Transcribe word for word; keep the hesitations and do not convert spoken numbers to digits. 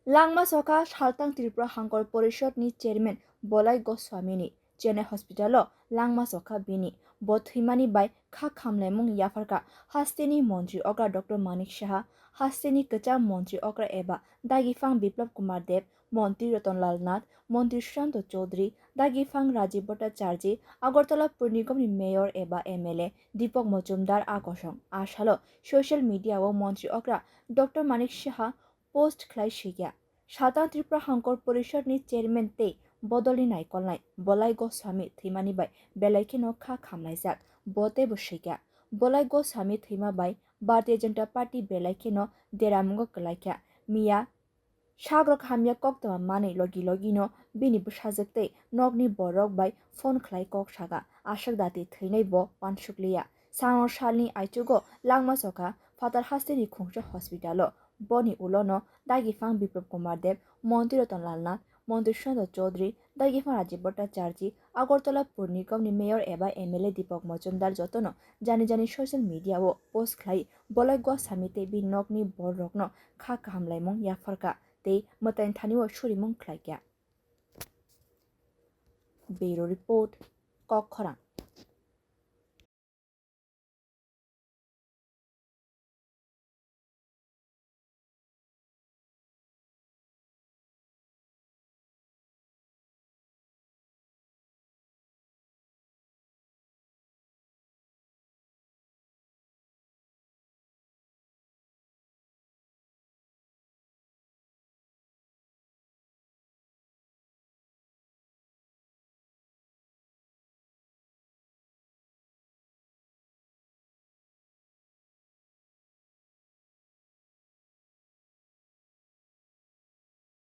Langma sokha Saltang Tripura Hangkor Porishod ni chairman Bolai Goswami ni Chennai hospital o langma sokha bini. Bo thwimani bai kha khamlaimung yapharkha hasteni montri okra Doctor Manik Saha, hasteni kwcham montri okra eba dagifang Biplab Kumar Deb, montri Ratan Lal Nath, montri Sushanta Chaudhary, dagifang Rajiv Bhattacharjee, Agartala Pur Nigam ni mayor eba M L A Deepak Majumdar a kosong. A salo social media o montri okra Doctor Manik Saha post khlai swi kha. Saltang Tripura Hangkor Porishod ni chairman tei bodolni naikolnai Bolai Goswami thwimani bai belai kheno kha khamlaijak. Bo teibo swi kha. Bolai Goswami thwima bai Bharatiya Janata Party belai kheno deramungo kwlai kha. Miya sagrok hamya koktwma manwi logi logino bini bwsajwk tei nokni borok bai phone khlai kok saga. Aswk dati thwinai bo uansukliya. Sano salni aichugo langma sokha phatar hasteni khungsa hospital o. Boni ulono dagifang Biplab Kumar Deb, montri Ratan Lal Nath, montri Sushanta Chaudhary, dagifang Rajiv Bhattacharjee, Agartala Pur Nigam ni mayor eba M L A Deepak Majumdar jotono jani jani social media o post khlai Bolai Goswami tei bini nokni borokno kha kahamlaimung yapharkha tei mwtaini thani o surimung khlaikha. Bureau Report, Kokkhorang.